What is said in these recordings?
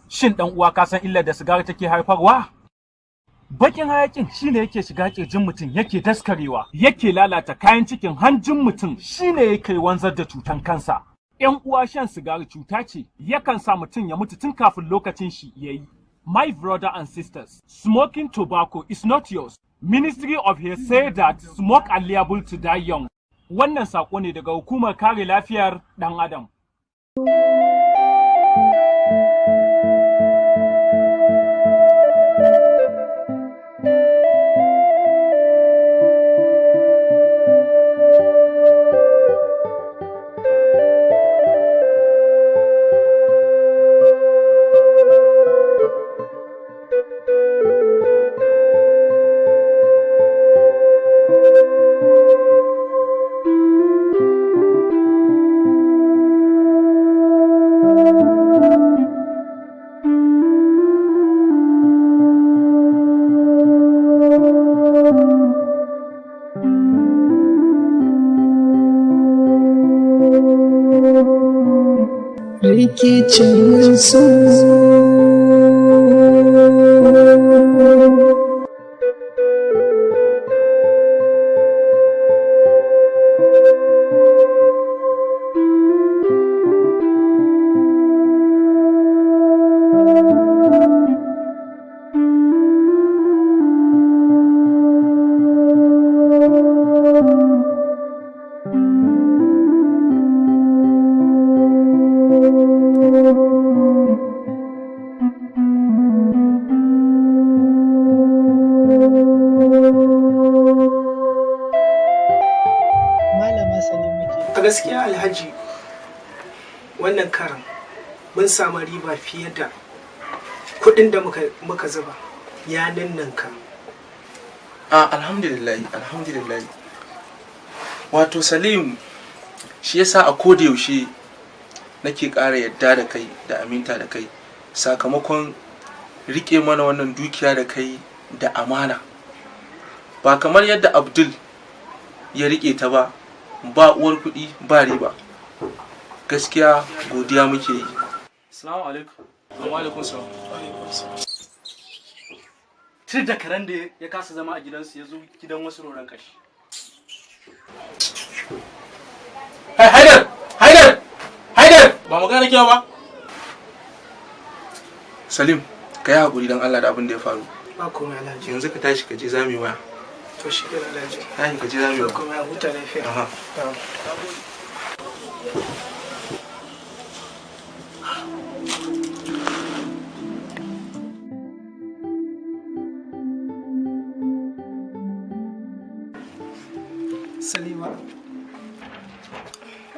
Shin ɗan uwa ka san illar da sigari take haifarwa? Bakin hayakin shine yake shiga kirjin mutum yake daskarewa, yake lalata kayan cikin hanjin mutum shine yake wanzar da cutan kansa. ‘Yan uwa shan sigari cuta ce, yakan sa mutum ya mutu tun kafin lokacin shi ya yi. My brother and sisters, smoking tobacco is not yours. Ministry of Health say that smoke are liable to die young. Wannan sako ne daga hukumar kare lafiyar ɗan Adam. Rikicin su. Malama Salima ke. A gaskiya Alhaji, wannan karan mun samu riba fiye da kuɗin da muka zuba ya ninninka. A alhamdulillah, alhamdulillah. Wato Salim, shi yasa a koda yaushe nake ƙara yadda da kai da aminta da kai sakamakon riƙe mana wannan dukiya da kai da amana. Ba kamar yadda Abdul ya riƙe ta ba, ba uwar kuɗi ba riba. Gaskiya godiya muke yi. Assalamu alaikum. Wa alaikum salam. Tun da karen da ya kasa zama a gidansu ya zo gidan wasu roron kashi. Hai, Haidar! Haidar! Haidar! Ba magana kyau ba. Salim, ka yi haƙuri don Allah da abin da ya faru. Ba komai Alhaji. Yanzu ka tashi ka je za mu yi waya. To shi kenan Alhaji. Tashi ka je za mu yi Ba waya. komai, a huta lafiya. Aha. Salima,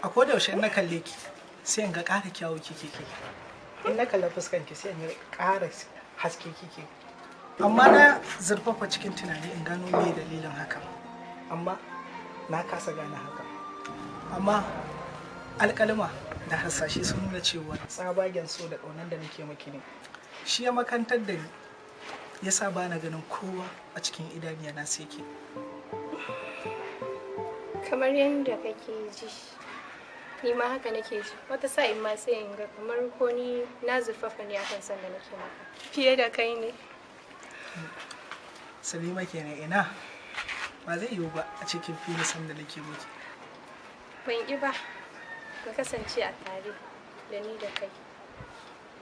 a koda yaushe in na kalle ki sai in ga ƙara kyawu kike ki. In na kalla fuskan ki sai in ga ƙara haske kike. Amma na zurfafa cikin tunani in gano me dalilin hakan. Amma na kasa gane haka. Amma alƙalima da hasashe sun nuna cewa tsabagen so da ƙaunar da nake maki ne. Shi ya makantar da ni, ya sa ba na ganin kowa a cikin idaniya na sai ke. Kamar yadda kake ji, ni ma haka nake ji. Wata sa'in ma sai in ga kamar ko ni na zurfafa ne akan san da nake maka fiye da kai ne. Salima kenan, ina ba zai yiwu ba a cikin fili sanda nake miki. Ban ƙi ba mu kasance a tare da ni da kai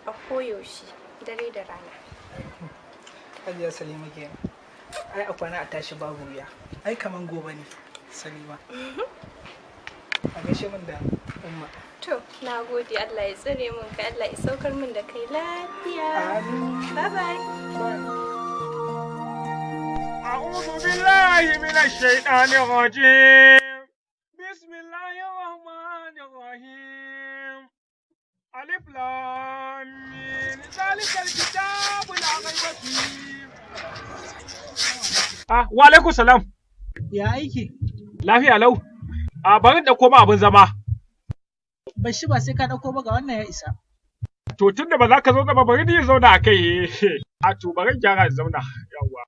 a koyaushe, dare da rana. Hajiya Salima kenan. Ai a kwana a tashi babu wuya. Ai kaman gobe ne Salima. A gaishe min da Umma. To, na gode. Allah ya tsare mun kai, Allah ya saukar min da kai lafiya. Amin. Bye bye. أعوذ بالله من الشيطان الرجيم بسم الله الرحمن الرحيم ألف لام ميم ذلك الكتاب لا ريب فيه. Ah, wa alaikum salam. Ya aiki? Lafiya lau. A bari da koma abin zama. Bashi, ba sai ka ɗauko ba, ga wannan ya isa. To tunda ba za ka zauna ba, bari ni in zauna a kai. A to bari in gyara in zauna. Yawwa.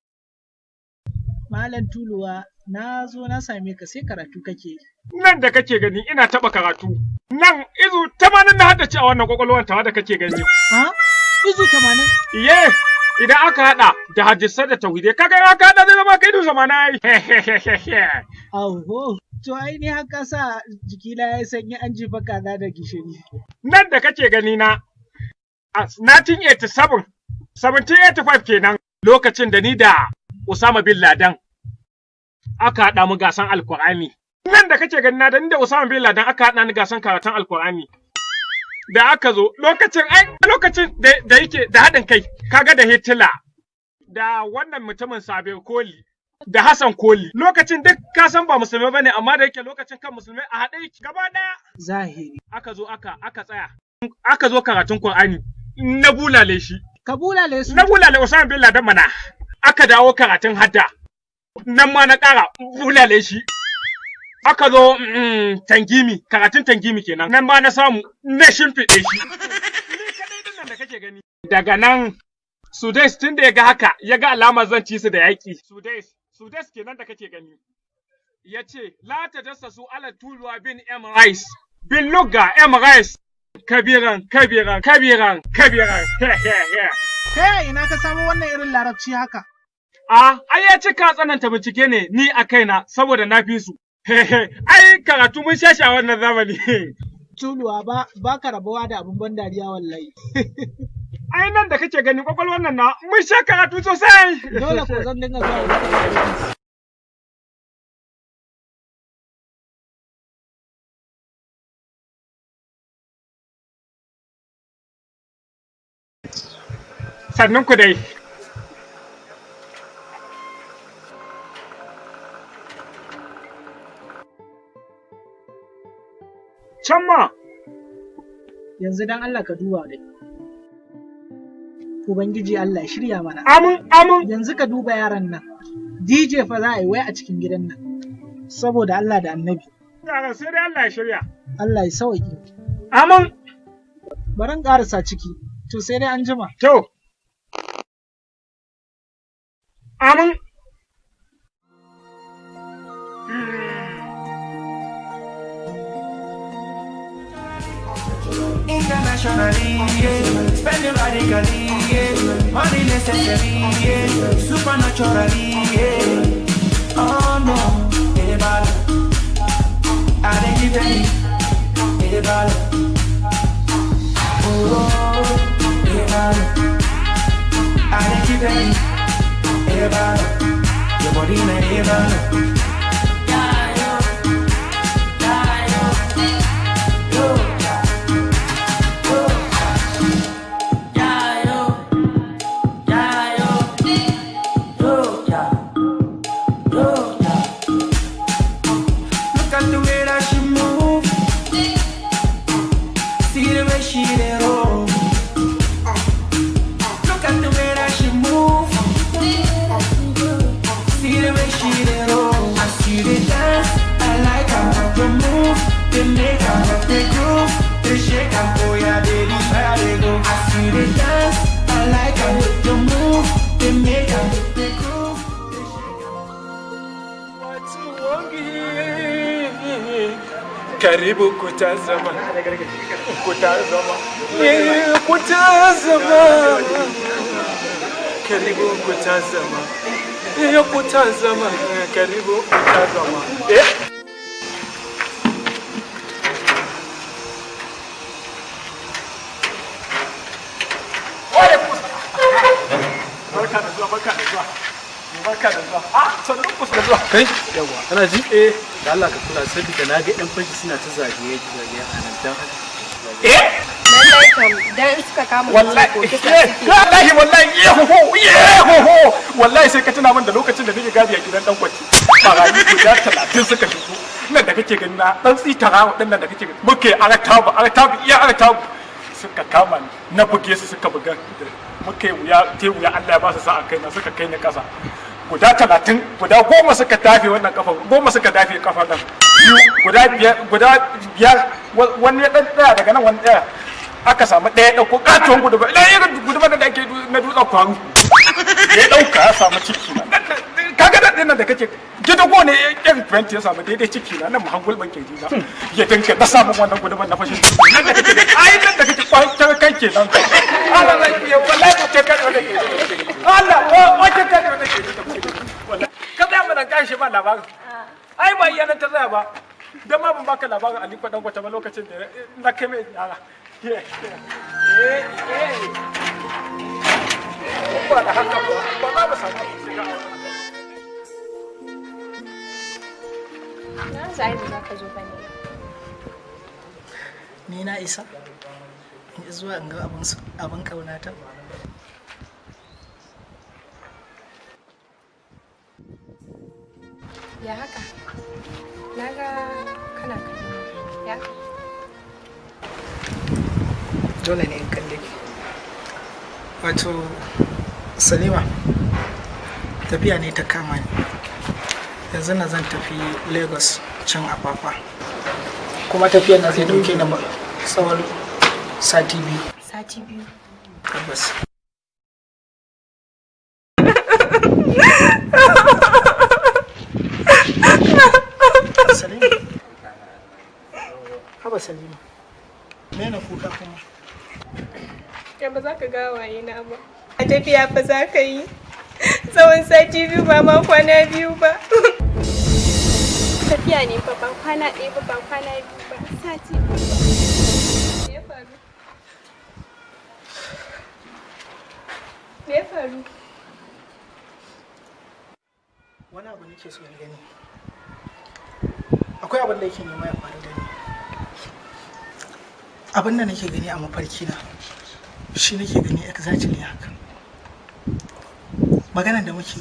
Malam Tuluwa, na zo na same ka sai karatu kake yi. Nan da kake gani ina taɓa karatu. Nan izu 80 na haddace a wannan kwakwalwar tawa da kake gani. Ha? Izu 80. Iye, idan aka haɗa da hadisai da tauhidai, kaga in aka haɗa zai zama kai izu 80 ai. Auho, to ai ni haka sa jikina ya sanyi an jefa kaza da gishiri. Nan da kake gani na, a 1987, 1785 kenan lokacin da ni da Osama bin Laden aka haɗa mu gasan Alkur'ani. Nan da kake gani na da ni da Osama bin Laden aka haɗa ni gasan karatun Alkur'ani. Da aka zo lokacin ai lokacin da yake da haɗin kai kaga da Hitler da wannan mutumin Sabir Koli da Hassan Koli lokacin duk ka san ba musulmai bane amma da yake lokacin kan musulmai a haɗe yake gaba ɗaya Zahiri. Aka zo aka tsaya aka zo karatun Qur'ani na bulale shi. Ka bulale su. Na bulale Osama bin Laden mana. Aka dawo karatun hadda nan ma na ƙara bulale shi. Aka zo tangimi, karatun tangimi kenan, nan ma na samu na shimfiɗe shi. Ni kadai din nan da kake gani. Daga nan Sudais tun da ya ga haka ya ga alamar zan ci su da yaƙi. Sudais, Sudais kenan da kake gani. Ya ce, la ta dasa su ala tuluwa bin M. Rice, bin Lugga M. Rice, kabiran, kabiran, kabiran, kabiran. Kai a ina ka samo wannan irin larabci haka? A, ai ya cika tsananta bincike ne ni a kaina saboda na fi su. Ai karatu mun sha shi a wannan zamani. Tuluwa ba ka rabuwa da abin ban dariya wallahi. Ai nan da kake gani kwakwalwar nan na mun sha karatu sosai. Dole ko zan dinga zuwa wurin. Sannun ku dai. Can ma. Yanzu dan Allah ka duba dai. Ubangiji Allah ya shirya mana. Amin, amin. Yanzu ka duba yaran nan. DJ fa za a yi wai a cikin gidan nan. Saboda Allah da Annabi. Yaran sai dai Allah ya shirya. Allah ya sauke. Amin. Bari in ƙarasa ciki. To sai dai an jima. To. Amin. Internationally, yeah. Spending radically, yeah. Money necessary, yeah. Supernaturally, yeah. Oh no, Ebala. I didn't give any, Ebala. Oh, Ebala. I didn't give any, Ebala. Your body na Ebala. Look at the way that she move. See the way she dey roll. Look at the way that she move. See the way she dey roll. I see the dance. I like her. The move. They make her. They groove. They shake her. Oh yeah, baby, where they go. I see the dance. I like her. The move. They make her. They groove. They shake her. Karibu kutazama, kutazama, kutazama, karibu kutazama, kutazama, karibu kutazama. Eh? Barka da zuwa, barka da zuwa. Barka da zuwa. Ah, sannu ku da zuwa. Kai? Yawwa. Kana ji? Eh. Da Allah ka kula saboda na ga 'yan fashi suna ta zagaye zagaye a nan dan haka. Eh? Lallai kam dan in suka kama mutum Wallahi, ko kisa suke. wallahi, wallahi, yehoho, yehoho, wallahi sai ka tuna min da lokacin da nake gadi a gidan dan kwaci. Barayi guda 30 suka shigo. Nan da kake gani na dan tsitara waɗannan da kake gani. Muke artabu, artabu, iya artabu. Suka kama ni, na buge su suka buga. Muke wuya, te wuya Allah ya ba su sa'a kaina suka kai ni kasa. Guda 30, guda 10 suka tafe wannan kafa, 10 suka dafe kafa nan. Biyu, guda biyar, wani ya dan tsaya daga nan wani ɗaya. Aka samu ɗaya ɗauko ƙaton gudu ba ina irin gudu da ake na dutsen kwaru ya ɗauka ya samu ciki na kaga da ɗin da kake gidago ne irin 20 ya samu daidai ciki na nan mahangul ban kirji na ya dinka na samun wannan gudu na fashin nan da kake ai nan da kake kwantar kai. kai kenan. Allah zai iya wallahi kwace kai wanda ke. Allah kwace kai wanda ke. Wallahi ka tsaya mana gashi ba labarin. Ai ba iya nan ta tsaya ba. Dan ma ban baka labarin Aliko Dangote ba lokacin da na kai mai ziyara. Eh eh. Ba da haka ba ba za mu samu shiga. Na zai ba za ka zo ba ne. Ni na isa in zuwa in ga abin kaunata. Ya haka? Na ga kana kallon ya? Dole ne in kalle ki. Wato Salima, tafiya ne ta kama ni. Yanzu na zan tafi Lagos can Apapa. Kuma tafiyar na zai dauke ni tsawon sati 2. Sati 2? Tabbas. Salima. Haba Salima. Me na kuka kuma? Ya ba za ka ga waye na ba. A tafiya fa za ka yi. Tsawon sati 2 ba ma kwana 2 ba. Tafiya ne fa ba kwana 1 ba ba kwana 2 ba sati 2 ba. Me ya faru? Me ya faru? Wani abu nake so in gani. Akwai abin da yake nema ya faru da ni. Abin da nake gani a mafarki na shi nake gani exactly haka. Maganar da muke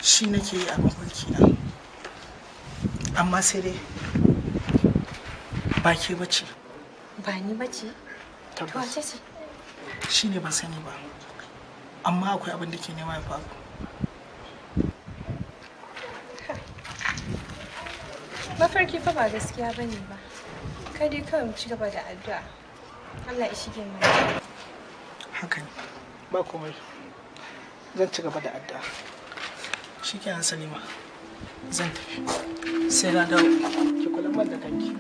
shi nake yi a mafarki na. Amma sai dai ba ke bace. Ba ni bace? Tabbas. Wace ce? Shi ne ban sani ba. Amma akwai abin da ke nema ya faru. Mafarki fa ba gaskiya bane ba. Kai dai kawai mu ci gaba da addu'a. Allah ya shige mu. Haka ne. Ba komai. Zan ci gaba da addu'a. Shikenan Salima. Zan tafi. Sai na dawo. Ki kula man da kanki.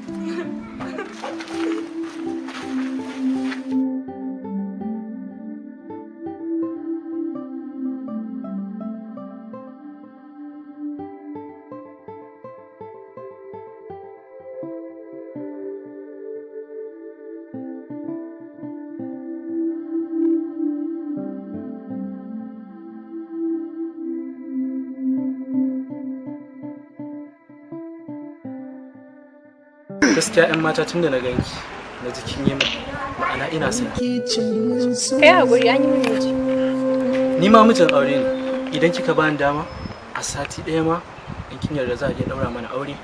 Gaskiya 'yan mata tun da na ganki na jikin yi min ma'ana ina son ki. Kai haƙuri an yi min miji. Ni ma mijin aure ne. Idan kika bani dama a sati ɗaya ma in kin yarda za a iya ɗaura mana aure.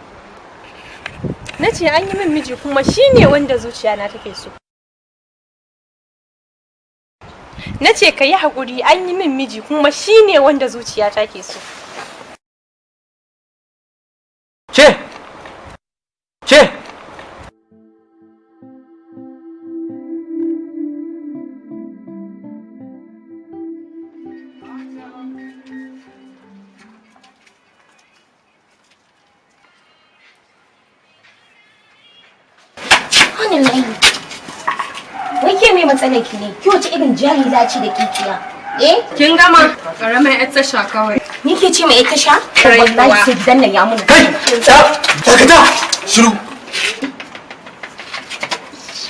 Na ce an yi min miji kuma shine wanda zuciya na take so. Na ce ka yi haƙuri an yi min miji kuma shine wanda zuciya ta ke so. Ke! Ke! Wai ke mai matsalar ki ne? Ki wace irin jari za ci da kikiya? Eh? Kin gama? Karamar yar tasha kawai. Ni ke ce mai yar tasha? Wallahi sai gidan nan ya mun. Kai! Dakata! Shiru!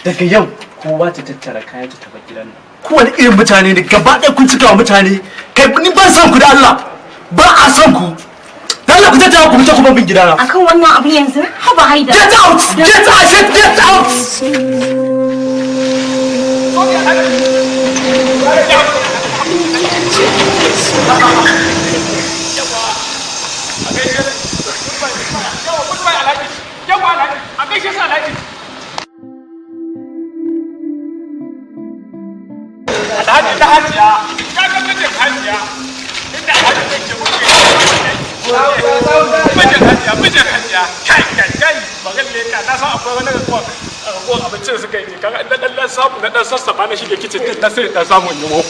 Daga yau kowa ta tattara kayan ta tafi gidan nan. Kowane irin mutane ne gaba ɗaya kun cika wa mutane. Kai ni ban son ku da Allah. Ba a son ku. Allah ku tattara ku fita ku bar min gidana. Akan wannan abu yanzu? Haba Haidar. Get out! Get out! I said get out! Alhaji da Hajiya, ka ga mijin Hajiya, inda Alhaji zai ce muke mijin Hajiya, mijin Hajiya, kai kai kai, magan leka, na san akwai wani ragowar abincin suka yi ne, kaga na dan samu na dan sassafa na shige kicin din na sai dan samu in yi.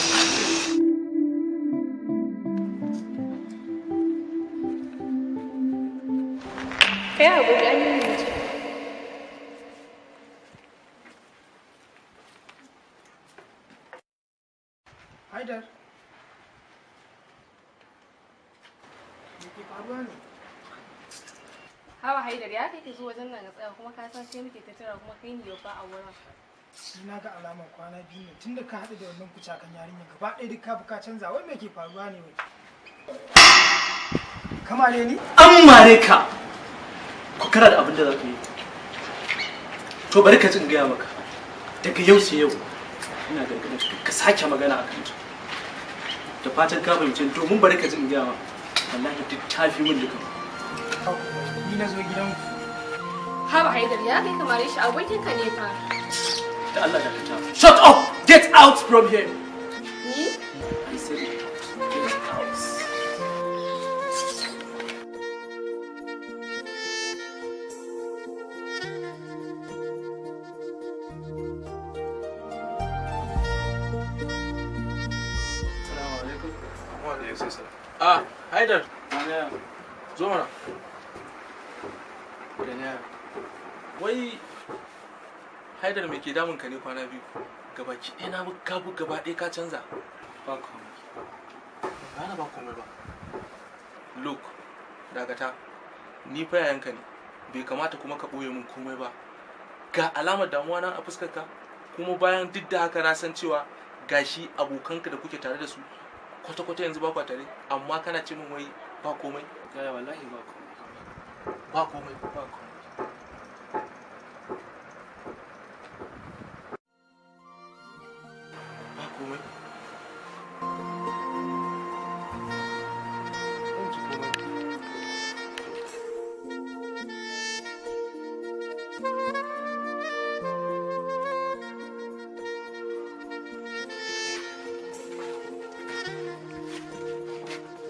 Kai haƙuri an yi min miji. Haidar. Me ke faruwa ne? Hawa Haidar ya kai ka zo wajen nan ka tsaya kuma ka san sai muke ta tara kuma kai ne babba a wurin. Ni na ga alamar kwana biyu ne tunda ka haɗu da wannan kucakan yarinyar gaba ɗaya duk ka fi ka canza, wai me ke faruwa ne wai? Kamare ni? An mare ka. Ko kana da abin da za ka yi? To bari ka ji in gaya maka. Daga yau sai yau ina gargaɗin ka ka sake magana a kanta. Da fatan ka fahimce ni, domin bari ka ji in gaya maka. Wallahi duk ta fi min duka. Ni na zo gidanku. Haba Haidar ya kai ka mare shi, abokinka ne fa. Da Allah dakata. Shut up! Get out from here! Ni? I said get out. Assalamu alaikum. Wa alaikum salam. Ah, Haidar. Zo mana. Wai Haidar, me ke damun ka ne kwana biyu? Gabaki ɗaya na ka bu gaba ɗaya ka canza. Ba komai. Ba na ba komai ba. Look, dakata. Ni fa yayanka ne. Bai kamata kuma ka ɓoye min komai ba. Ga alamar damuwa nan a fuskarka, kuma bayan duk da haka na san cewa gashi abokanka da kuke tare da su kwata-kwata yanzu ba kwa tare, amma kana ce min wai ba komai. Gaya wallahi ba komai. Ba komai. Ba komai. Ba komai. Zan ci komai.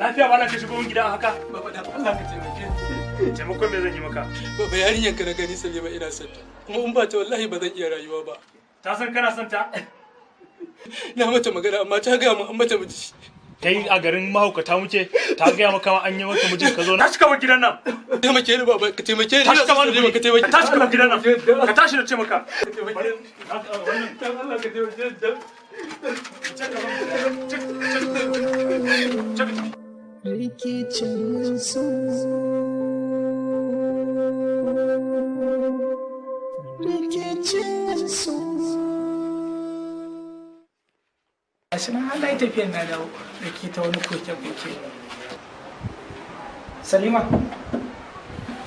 Lafiya ba ka shigo min gida haka? Baba dan Allah ka taimake ni. Taimakon me zan yi maka? Baba yarinyar ka na gani Salima ina son ta. Kuma in ba ta wallahi ba zan iya rayuwa ba. Ta san kana son ta? Na mata magana amma ta gaya min an mata miji. Kai a garin mahaukata muke, ta gaya maka ma an yi maka mijin ka zo. Tashi ka bar gidan nan. Taimake ni baba, ka taimake ni. Tashi ka bani Salima ka taimake ni. Tashi ka bar gidan nan. Ka tashi na ce maka. Dan Allah ka taimake ni. Rikicin so, rikicin so. Gashi nan har na yi tafiyan na dawo da ke ta wani koke-koke. Salima.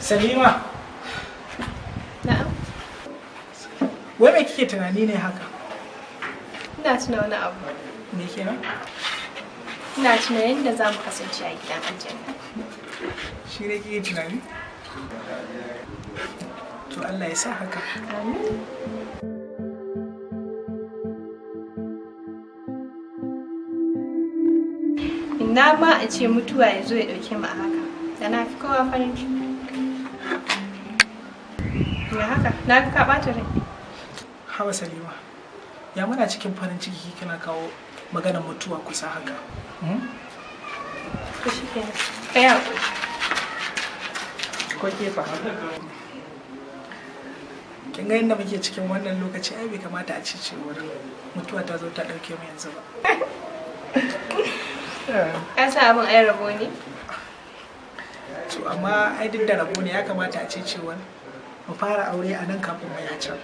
Salima. Na'am. Wai me kike tunani ne haka? Ina tuna wani abu. Me kenan? Ina tuna yadda za mu kasance a gidan aljanna. Shi ne kike tunani? To Allah ya sa haka. Amin. Ina ma a ce mutuwa ya zo ya ɗauke mu a haka. Da na fi kowa farin ciki. Ya haka? Na ga ka ɓata rai. Hawa Salima. Ya muna cikin farin ciki kina kawo maganar mutuwa kusa haka. To shi kenan. Ka yi haƙuri. Ko ke fa? Kin ga inda muke cikin wannan lokaci ai bai kamata a ce cewar mutuwa ta zo ta ɗauke mu yanzu ba. Ka san abin ai rabo ne? To amma ai duk da rabo ne ya kamata a ce cewar mu fara aure a nan kafin mu ya can.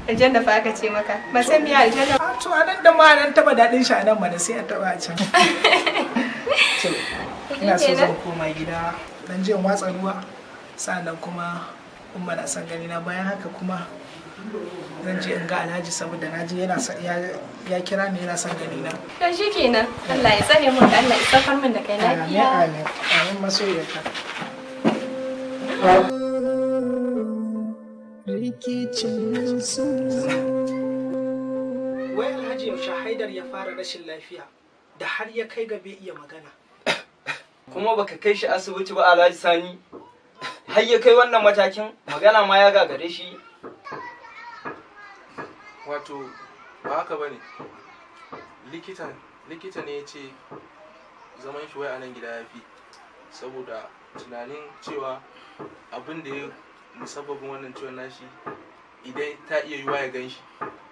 Aljanna fa aka ce maka. Ba san miya aljanna. A to a nan da ma nan taba daɗin shi a nan mana sai a taba a can. To ina so zan koma gida dan je in watsa ruwa sannan kuma umma na son gani na, bayan haka kuma zan je in ga Alhaji saboda na je yana ya kira ni yana son gani na. To shi kenan. Allah ya tsare mu da Allah ya safar min da kai lafiya. Amin amin amin masoyiyata. Rikicin so. Wai Alhaji yaushe Haidar ya fara rashin lafiya da har ya kai ga bai iya magana? Kuma baka kai shi asibiti ba Alhaji Sani? Har ya kai wannan matakin magana ma ya gagare shi. Wato ba haka bane. Likita likita ne ya ce zaman shi wai a nan gida ya fi, saboda tunanin cewa abin da ya musabbabin wannan ciwon nashi idan ta iya yiwuwa ya gan shi,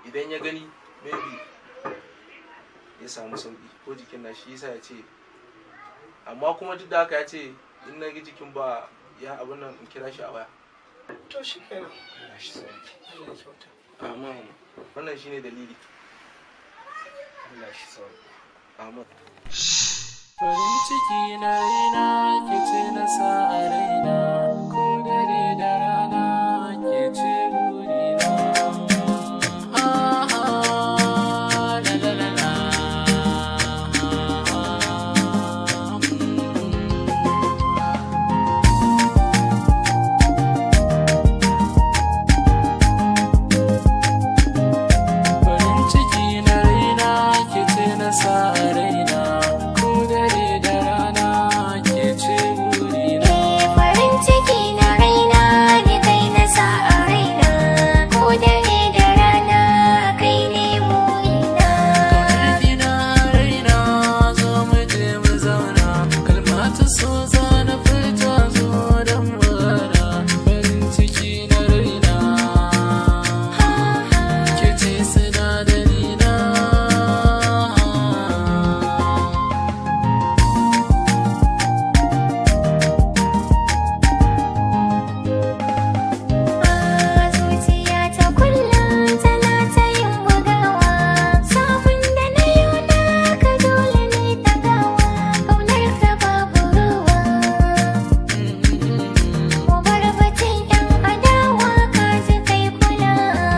idan ya gani maybe ya samu sauki ko jikin na shi yasa ya ce, amma kuma duk da haka ya ce in na ga jikin ba ya abin nan in kira shi a waya. To shi kenan. Allah shi sauki. Allah ya kyauta. Amma wannan shine dalili. Allah shi sauki. Amma Farin ciki na raina ke ce na sa a raina, ko dare da rana ke ce burina. Ah, ah, la la la la. Farin ciki na raina ke ce na sa a raina, ko dare da rana ke ce burina. Farin ciki na raina ni kai na sa a raina, ko dare da rana kai ne burina. Kaunar na raina zo mu je mu zauna, kalma ta so za na furta zo don mu gana. Farin ciki na raina ke ce sinadari na. Zuciya ta kullum tana ta yin bugawa, samun da na yau naka dole ne tagawa, ƙaunar ka babu ruwa. Mu bar batun yan adawa ka ji kai kulawa.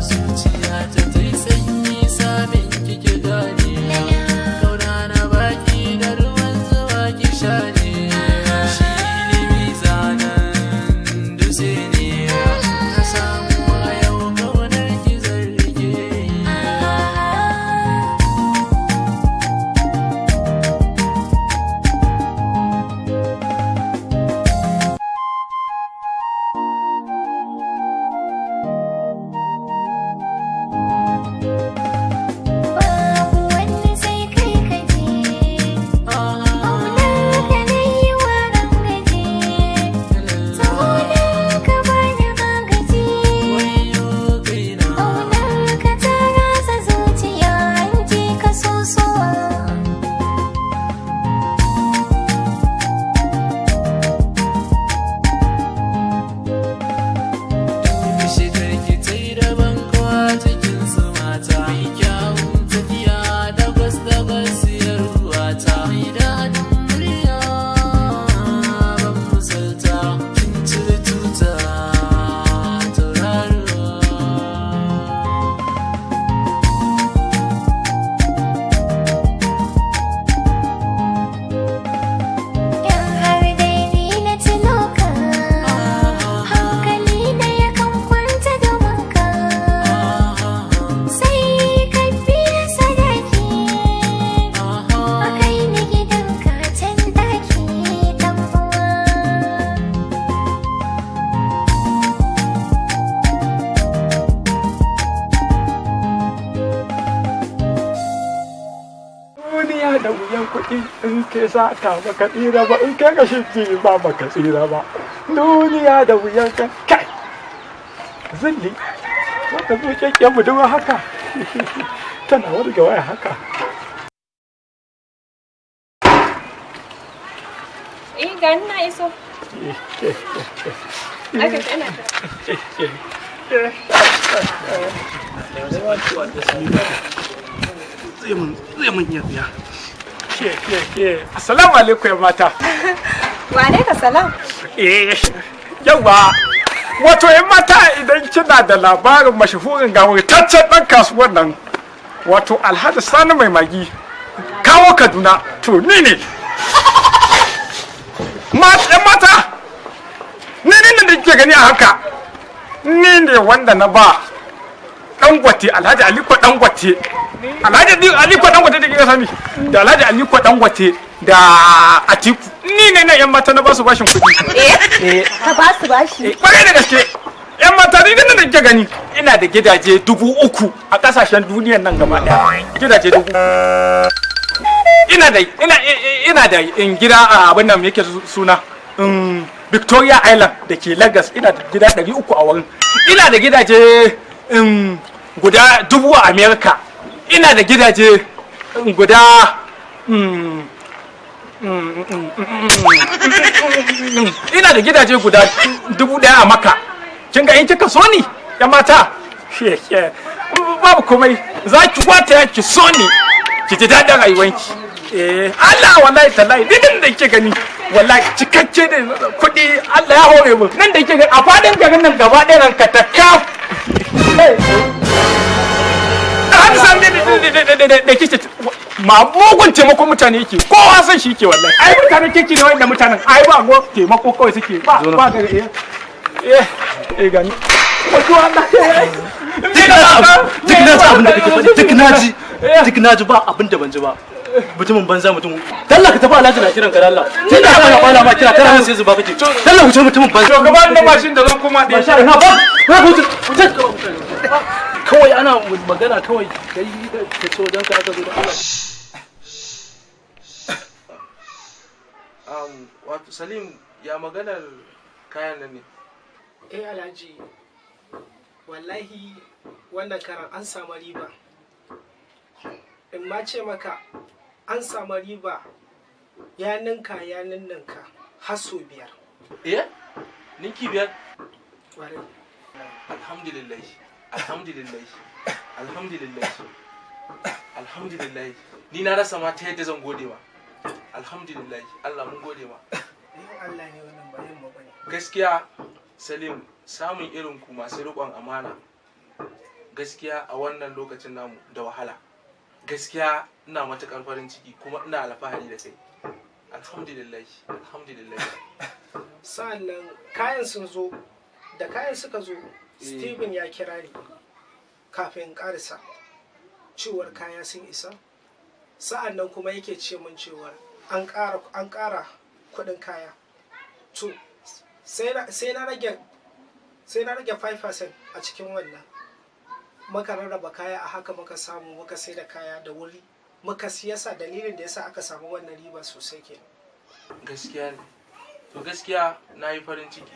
Zuciya ta tai sanyi samin kike gane, kauna na baki da ruwan zuwa ki sha ne, shi ilimi zanen dutse ne, na samu a yau kaunar ki zan rike. Babu wani sai kai ka je, ƙaunar ka na yi wa rangaji, tsohonin ka ba ni agaji. Ƙaunar ka ta ratsa zuciya hanji ka sosowa. Shigar ki ta yi daban kowa cikin su mata, mai kyawun tafiya dagwas dagwas siyar ruwata, mai daɗin murya ban misalta, kin cire tuta tauraruwa. In har dai ni na tuno ka, hankali na yakan kwanta domin ka. Sai ka biya sadaki, a kai ni gidanka can ɗaki ɗan uwa. Duniya da wuyan kuɗi, in kai sata baka tsira ba, in kai rashin ji ba baka tsira ba. Duniya da wuyan ka kai zilli wata zuciya budurwa haka tana warge waya haka. Eh, ga ni na iso. Aka ce ina jira. Zai mun iya tsiya. Ke ke ke, assalamu alaikum ya mata. Wa alaika salam. Eh, yawa. Wato yan mata, idan kina da labarin mashahurin gawurtaccen ɗan kasuwar nan, wato Alhaji Sani Mai Magi, kawo Kaduna, to ni ne. Yan mata, ni ne da kike gani a haka. Ni ne wanda na ba Dangote, Alhaji Aliko Dangote. Alhaji Aliko Dangote da kika sani, da Alhaji Aliko Dangote da Atiku. Ni ne na yan mata na ba su bashin kuɗi. Eh, ka ba su bashi? Kwarai da gaske. Yan mata, ni nan da kike gani, ina da gidaje 3000 a kasashen duniyan nan gaba daya. Gidaje 3000. Ina da ina ina da in gida a abin nan yake suna Victoria Island da ke Lagos, ina da gida 300 a wurin. Ina da gidaje guda 1000 a America. Ina da gidaje guda ina da gidaje guda 1000 a Makka. Kin ga in kika so ni ya mata, babu komai, za ki wata ki so ni ki ji daɗin rayuwanki. Allah wallahi tallahi didin da kike gani wallahi cikakke da kuɗi Allah ya hore mu nan da kike gani a fadin garin nan gaba ɗaya ranka ta kaf. An san da kike ma mugun taimakon mutane yake, kowa san shi yake wallahi. Ai mutanen kike ne wanda mutanen ai ba go taimako kawai suke ba ba ga eh gani wato Allah. Duk na ji abin da kake faɗi, duk na ji ba abin da ban ji ba. Mutumin banza, mutum dalla ka tafi. Alhaji na kiran ka dalla, tun da aka kwana ma kira kana sai zuba kake dalla. Wuce mutumin banza. To gaban na mashin da zan koma da mashin na ba ba wuce kawai, ana magana kawai kai ka ce wajen ka aka zo da Allah. Wato Salim, ya maganar kayan nan ne? Eh Alhaji, wallahi wannan karan an samu riba. In ma ce maka an samu riba ya ninka ya ninninka har sau 5. Eh? Ninki 5? Ƙwarai. Alhamdulillah, alhamdulillah, alhamdulillah, alhamdulillah. Ni na rasa ma ta yadda zan gode ma. Alhamdulillah, Allah mun gode ma. Yin Allah ne wannan, ba yin mu bane. Gaskiya Salim, samun irin ku masu riƙon amana gaskiya a wannan lokacin namu da wahala. Gaskiya ina matuƙar farin ciki kuma ina alfahari da kai. Alhamdulillah, alhamdulillah. Sa'annan kayan sun zo, da kayan suka zo Steven ya kira ni kafin karisa cewar kaya sun isa. Sa'annan kuma yake ce min cewar an ƙara kuɗin kaya. To sai na rage 5% a cikin wannan. Muka rarraba kaya a haka, muka samu muka sai da kaya da wuri, muka siyasa. Dalilin da yasa aka samu wannan riba sosai kenan. Gaskiya ne. To gaskiya na yi farin ciki,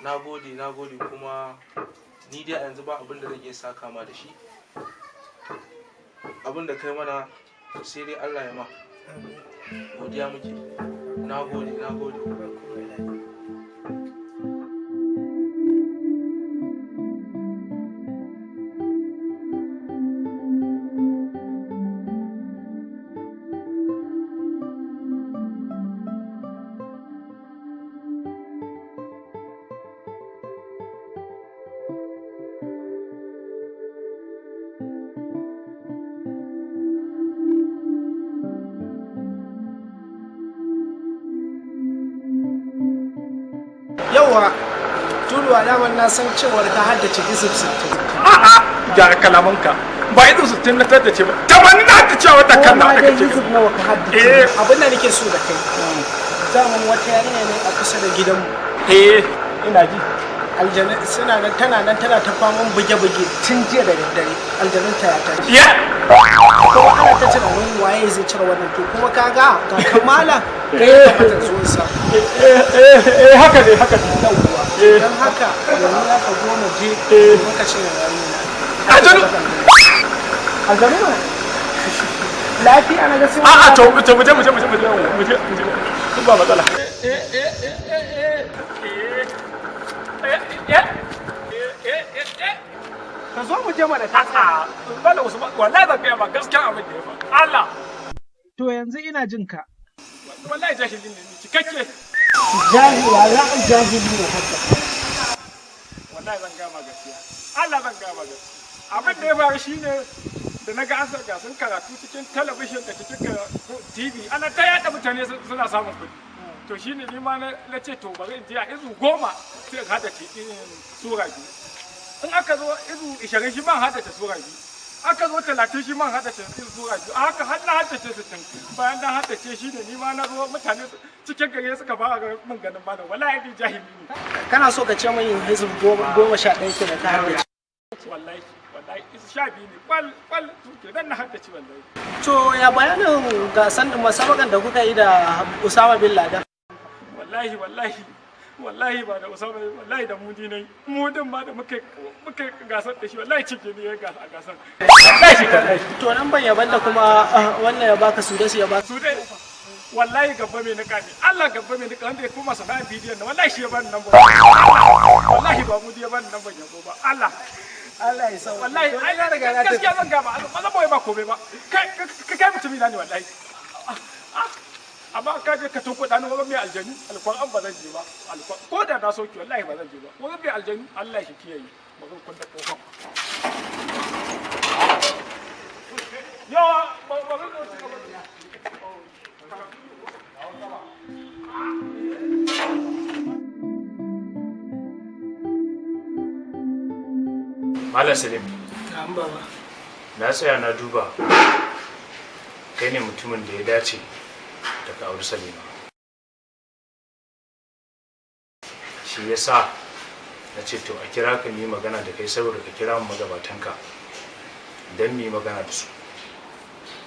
na gode, na gode. Kuma ni dai a yanzu ba abin da zan iya saka ma da shi, abin da kai mana sai dai Allah ya ma. Godiya muke. Na gode, na gode. Yauwa Tuluwa, daman na san cewar ka haddace hizib 60. A'a, gyara kalamanka, ba hizib 60 na haddace ba, 80 na haddace a wata kan na dai. Hizib nawa ka haddace? Abin da nake so da kai, daman wata yarinya ne a kusa da gidanmu. Eh, ina ji. Aljanu suna nan, tana nan tana ta faman buge-buge tun jiya da daddare. Aljanun ta ya tashi. Ya kuma ana ta tunanin waye zai cire wannan. To kuma kaga ga kamala kai ya kamata zo sa. Eh, haka ne, haka ne. Yawwa, don haka yanzu za ka zo mu je muka cire yarinya. Aljanu aljanu ne lafiya na ga sun. A'a, to mu je, mu je, mu je, mu je, mu je, mu je, ba matsala. Ka zo mu je mana. A'a, bala Usman, wallahi zan gaya ma gaskiya abin da ya faru. Allah. To yanzu ina jin ka. Wallahi jahili ne ni cikakke. Jahila za a jahili ne haka. Wallahi zan gaya ma gaskiya. Allah zan gaya ma gaskiya. Abin da ya faru shine da na ga an gasan karatu cikin talabishin da cikin TV ana ta yada mutane suna samun kuɗi. To shine ni ma na ce to bari in je a izu 10 sai in hada ce sura 2. In aka zo izu 20 shi man haddace sura 2. Aka zo 30 shi man haddace sura 2. Haka har na haddace 60. Bayan na haddace shi ne ni ma na zo mutane cikin gari suka fara min ganin malam. Wallahi ni jahili ne. Kana so ka ce min hizib 11 kenan ka haddace? Wallahi, wallahi izu 12 ne kwal kwal suke dan na haddace wallahi. To ya bayanin gasan da musabakan da kuka yi da Usama bin Laden? Wallahi, wallahi Wallahi ba da Usama ne, wallahi da Mudi ne. Mudin ma da muka gasar da shi wallahi cike ne ya gasa a gasar. Wallahi shi tallahi. To nan ban yaban da kuma wannan ya baka su da su ya baka. Su dai wallahi gaba mai nika ne. Allah gaba mai nika wanda ya koma sana'a bidiyon na wallahi shi ya bani nan ba. Wallahi ba Mudi ya bani nan ban yabo ba. Allah. Allah ya sa. Wallahi ai na riga na gaskiya zan gaba ba zan boye ba komai ba. Kai kai mutumi na ne wallahi. Amma ka je ka tunkuɗa ni wurin mai aljanu alƙur'an ba zan je ba ko da na soki wallahi ba zan je ba wurin mai aljanu Allah shi kiyaye ba zan kunta kofar yawa ba zan zo ci gaba Malam Salim. Na'am baba. Na tsaya na duba kai ne mutumin da ya dace daga auri Salima. Shi ya sa na ce to a kira ka yi magana da kai saboda ka kira mu magabatanka don mu yi magana da su.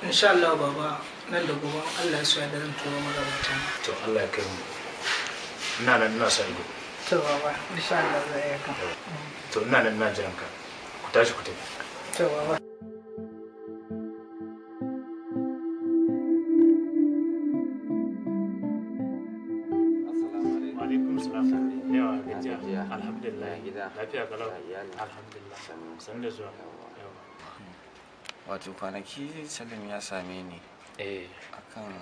Insha Allah baba nan da gobe Allah ya so ya da zan turo magabatan. To Allah ya kai mu. Ina nan ina sa ido. To baba insha Allah za a yi kan. To ina nan ina jiran ka. Ku tashi ku tafi. To baba. Wato kwanaki Salim ya same ni akan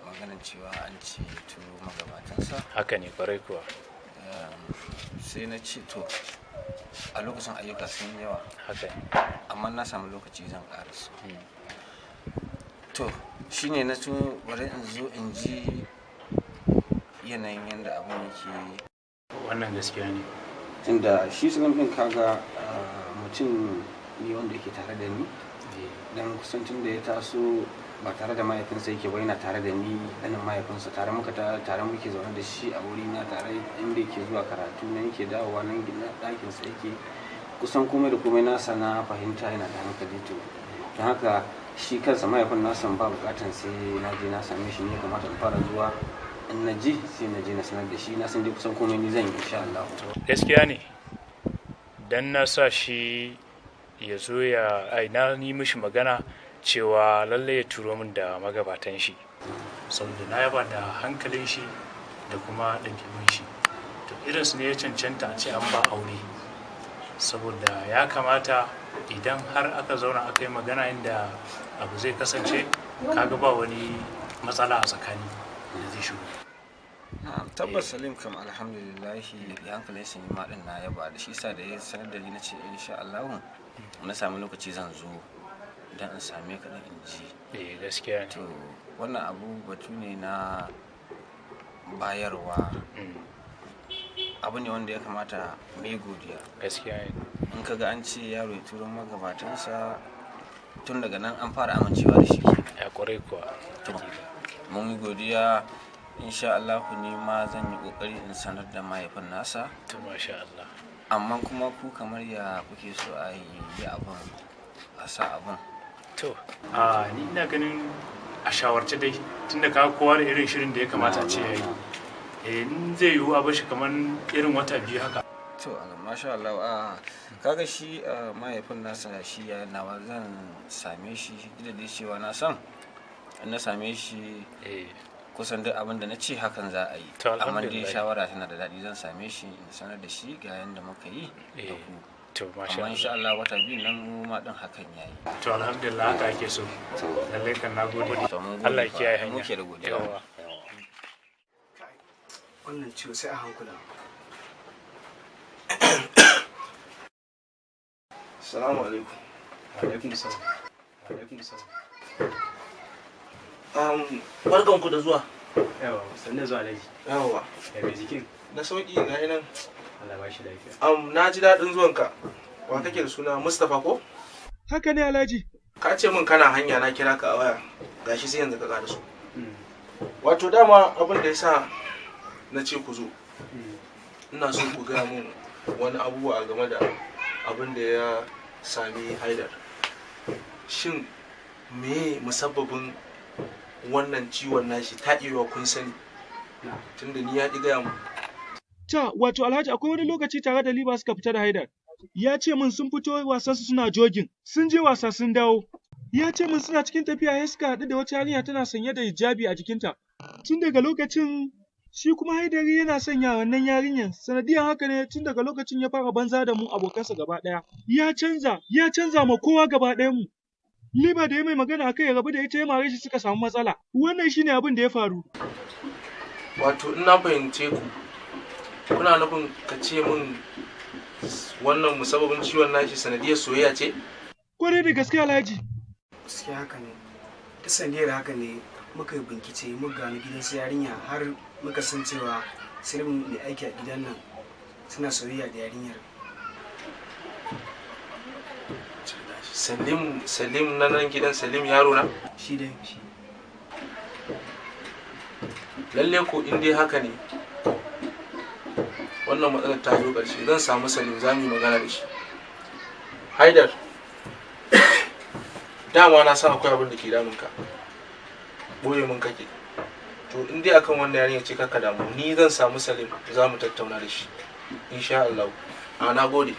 maganar cewa an ce turo magabatansa. Haka ne kwarai kuwa. Sai na ce to a lokacin ayyuka sun yawa. Haka ne. Amma na samu lokaci zan ƙara su. To shine na tun bari in zo in ji yanayin yadda abin yake. Wannan gaskiya ne. Tunda shi Salim ɗin kaga mutum ne wanda yake tare da ni. Dan kusan tun da ya taso ba tare da mahaifinsa yake ba yana tare da ni ɗanin mahaifinsa tare muka tare muke zaune da shi a wuri na tare inda yake zuwa karatu nan yake dawowa nan ɗakinsa yake kusan komai da komai nasa na fahimta yana da hankali to don haka shi kansa mahaifin nasa ba bukatan sai na je na same shi ne kamata in fara zuwa in na ji sai na je na sanar da shi na san dai kusan komai ni zan yi insha Allah. Gaskiya ne dan na sa shi ya zo ya ai na yi mishi magana cewa lallai ya turo min da magabatan shi saboda na yaba da hankalin shi da kuma ɗabi'un shi to irinsu ne ya cancanta a ce an ba aure saboda ya kamata idan har aka zauna aka yi magana inda abu zai kasance kaga ba wani matsala a tsakani da zai shigo. Na'am tabbas Salim kam alhamdulillahi hankalin shi ma din na yaba da shi sa da ya sanar da ni na ce insha Allah na sami lokaci zan zo dan in same ka dan in ji. Eh gaskiya ne. To wannan abu batu ne na bayarwa. Abu ne wanda ya kamata mu yi godiya. Gaskiya ne. In ka ga an ce yaro ya turo magabatansa tun daga nan an fara amincewa da shi. Ya kwarai kuwa. To mun yi godiya insha Allah ni ma zan yi kokari in sanar da mahaifin nasa. To masha Allah. Amma kuma ku kamar ya kuke so a yi abun a sa abun. To a ni ina ganin a shawarce dai tunda ka kowa da irin shirin da ya kamata a ce ya yi. Eh in zai yiwu a bashi kamar irin wata biyu haka. To masha Allah a kaga shi mahaifin nasa shi ya nawa zan same shi duk da dai cewa na san in na same shi kusan duk abin da na ce hakan za a yi. To, Amma dai alhamdulillah. shawara tana da daɗi zan same shi in sanar da shi ga yanda muka yi da ku. To masha Amma insha Allah. Allah wata biyu nan mu ma din hakan yayi. To alhamdulillah haka ake so. Lallai kan na gode. To mun gode Allah ya fa. kiyaye hanya. Muke da godiya. Yawwa. Wannan ciwo sai a hankula. Salamu alaikum. Alaikum salam. Alaikum salam. Barkan ku da zuwa. Yawa, sannu zuwa Alhaji. Yawa. Ya mai jikin? Na sauki ga nan. Allah ba shi lafiya. Na ji daɗin zuwanka. Wa kake da suna Mustapha ko? Haka ne Alhaji. Ka ce min kana hanya na kira ka a waya. Gashi sai yanzu ka ƙara so. Wato dama abin da yasa na ce ku zo. Ina so ku gaya min wani abubuwa game da abin da ya sami Haidar. Shin me musabbabin wannan ciwon nashi ta iya kun sani? Tunda ni ya ƙi gaya mu. Ta, wato Alhaji akwai wani lokaci tare da Liba suka fita da Haidar. Ya ce min sun fito wasan su suna jogin, sun je wasa sun dawo. Ya ce min suna cikin tafiya ya suka haɗu da wata yarinya tana sanye da hijabi a jikinta. Tun daga lokacin shi kuma Haidari yana sanya wannan yarinyar, sanadiyan haka ne tun daga lokacin ya fara banza da mu abokansa gaba ɗaya. Ya canza, ya canza ma kowa gaba ɗayan mu. Liba da ya mai magana akai ya rabu da ita ya mare shi suka samu matsala. Wannan shine abin da ya faru. Wato in na fahimce ku, kuna nufin ka ce min wannan musababin ciwon nashi sanadiyar soyayya ce? Kwarai da gaske Alhaji. Gaskiya haka ne. Ta sanadiyar haka ne muka yi bincike muka gano gidan su yarinya har muka san cewa Salim mai aiki a gidan nan suna soyayya da yarinyar. Salim, Salim na nan gidan Salim yaro na? Shi dai shi. Lalle ko in dai haka ne wannan matsalar ta zo ƙarshe, zan samu Salim za mu yi magana da shi. Haidar, dama na san akwai abin da ke damunka, boye mun kake. To in dai akan wannan yarinya ce kaka damu, ni zan samu Salim za mu tattauna da shi insha Allah. A na gode,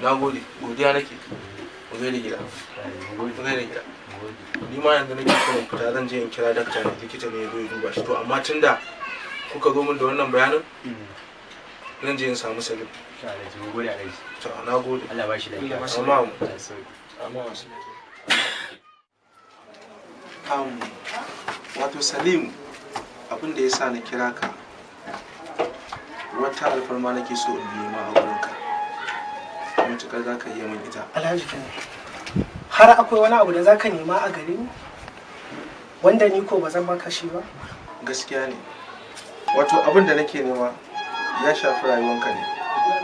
na gode, godiya nake. Mu gaida gida, mu gaida gida. Ni ma yanzu nake so in fita, zan je in kira dakta ne, likita ne ya zo ya duba shi. To amma tunda kuka zo min da wannan bayanin, zan je in samu Salim. Mun gode Alhaji. To na gode. Allah ba shi lafiya. Amma amma wato Salim, abin da ya sa na kira ka, wata alfarma nake so in nema a gurinka. Matuƙar za ka iya min ita. Alhaji kenan. Har akwai wani abu da za ka nema a gare ni? Wanda ni ko ba zan maka shi ba? Gaskiya ne. Wato abin da nake nema ya shafi rayuwanka ne.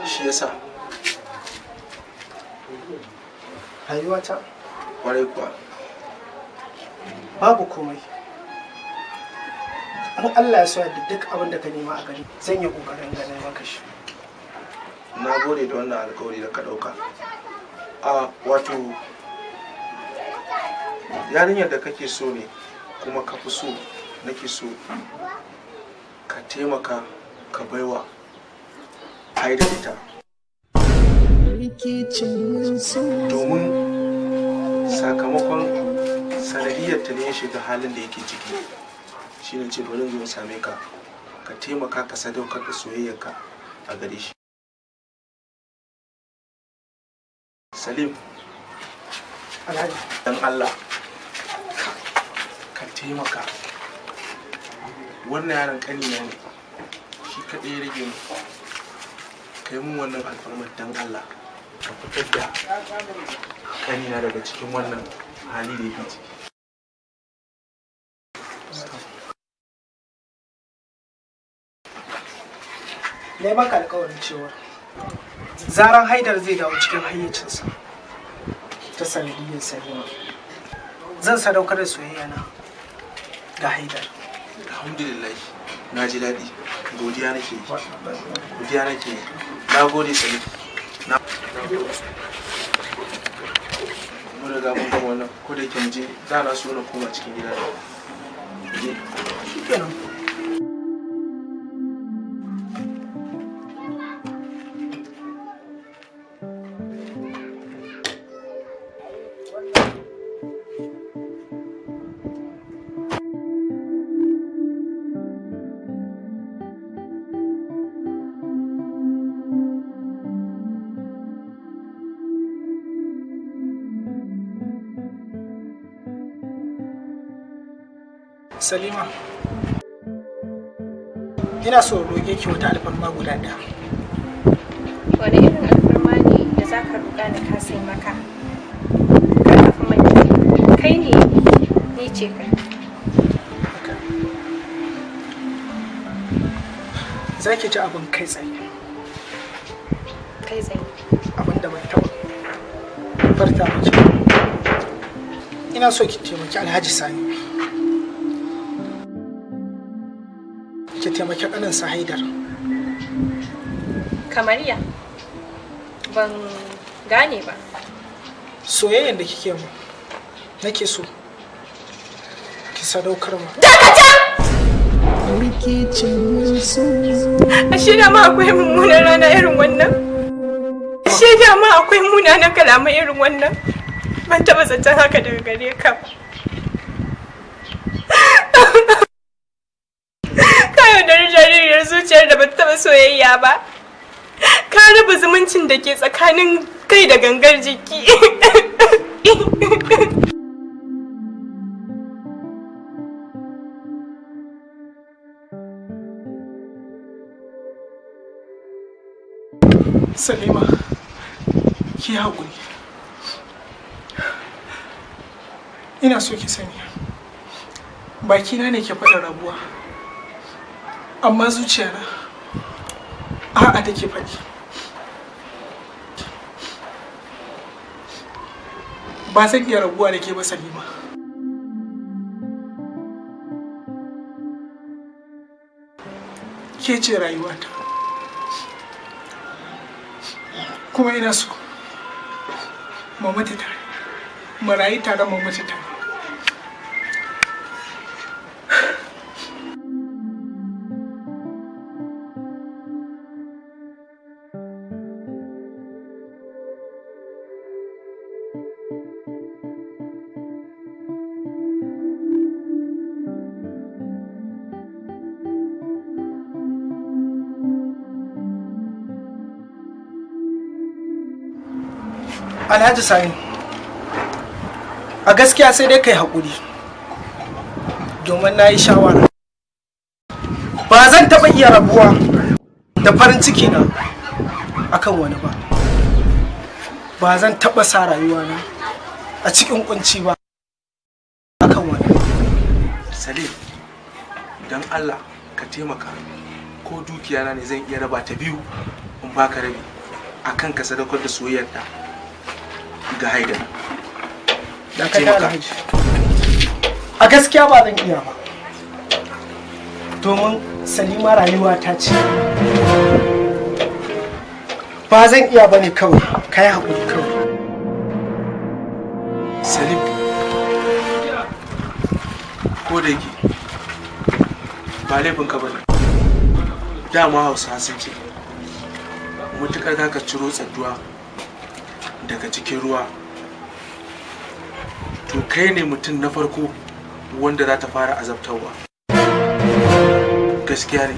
Shi yasa. Rayuwata? Kwarai kuwa. Babu komai. In Allah ya so da duk abin da ka nema a gare zan yi ƙoƙarin ganin maka shi. Na gode da wannan alƙawari da ka ɗauka. A wato yarinyar da kake so ne kuma ka fi so nake so ka taimaka ka baiwa Haidar ita. Domin sakamakon sanadiyar ta ne ya shiga halin da yake ciki. Shi ne ce bari in zo in same ka, ka taimaka ka sadaukar da soyayyarka a gare shi. Salim, Alhaji. Dan Allah, ka taimaka. Wannan yaron ƙanina ne, shi kaɗai ya rage mu. Ka yi mun wannan alfarmar dan Allah, ka fitar da ƙanina daga cikin wannan hali da yake ciki. Na yi maka alƙawarin cewa zaran Haidar zai dawo cikin hayyacinsa ta sanadiyyar Salima, zan sadaukar da soyayya na ga Haidar. Alhamdulillah, na ji daɗi, godiya nake yi, godiya nake yi. Na gode Salim. Na gode. Mun riga mun gama wannan, ko da yake mu je, da na so na koma cikin gida ne. Mu je. Shikenan. Salima, ina so roƙe ki wata alfarma guda ɗaya. Wani irin alfarma ne da za ka roƙa na kasa yi maka? Kar ka fi manta, kai ne ni ce kai. Za ki ci abin kai tsaye. Kai tsaye. Abin da ban taɓa farta miki. Ina so ki taimaki Alhaji Sani. Ki taimaki ƙaninsa Haidar. Kamar ya? Ban gane ba. Soyayyen da kike mu nake so ki sadaukar mu. Dakata! Rikicin so. Ashe da ma akwai mummunan rana irin wannan? Ashe da ma akwai munanan kalamai irin wannan? Ban taɓa zaton haka daga gare ka ba. Ka yaudari jaririyar zuciyar da bata taɓa soyayya ba. Ka raba zumuncin da ke tsakanin kai da gangar jiki. Salima, ki haƙuri. Ina so ki sani, bakina ne ke faɗin rabuwa, amma zuciyana a'a take faɗi. Ba zan iya rabuwa da ke ba, Salima. Ke ce rayuwata. Kuma ina so mu mutu tare, mu rayu tare, mu mutu tare. Alhaji Sani, a gaskiya sai dai kai haƙuri, domin na yi shawara. Ba zan taɓa iya rabuwa da farin ciki na akan wani ba. Ba zan taɓa sa rayuwana a cikin kunci ba akan wani. Salim, don Allah ka taimaka, ko dukiya na ne zan iya raba ta biyu in baka rabi akan ka sadaukar da soyayyarta ga Haidar. Da ka Alhaji. A gaskiya ba zan iya ba. Domin Salima rayuwa ta ce. Ba zan iya ba ne kawai, ka yi haƙuri kawai. Salim, ko da yake ba laifinka ba ne. Dama Hausa sun ce, mutukar za ka ciro tsadduwa daga cikin ruwa, to kai ne mutum na farko wanda za ta fara azabtarwa. Gaskiya ne,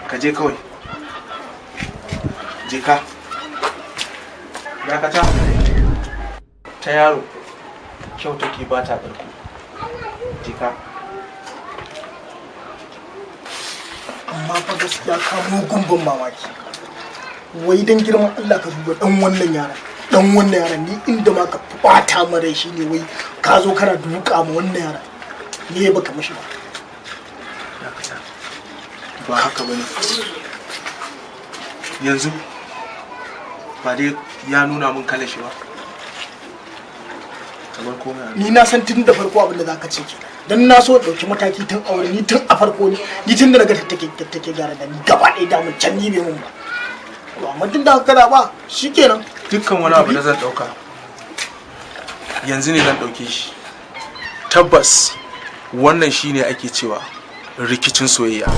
ka je kawai, je ka. Dakata, ta yaro kyau take ba ta ƙarko. Je ka. Amma fa gaskiya ka mugun ban mamaki. Wai dan girman Allah ka duba dan wannan yaran. Dan wannan yaran, ni inda ma ka bata min rai shine wai ka zo kana duka ma wannan yaran. Me baka mishi ba? Dakata, ba haka bane. Yanzu ba dai ya nuna min kalar shi ba, kamar komai a Ni na san tun da farko abin da zaka ce ke. Dan na so dauki mataki tun aure, ni tun a farko ni ni tun da naga take gyara da ni gaba ɗaya da mun can ni bai mun ba. To amma tun da haka kana ba shikenan. Dukkan wani abu da zan dauka yanzu ne zan dauke shi. Tabbas wannan shine ake cewa rikicin soyayya.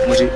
Mu je.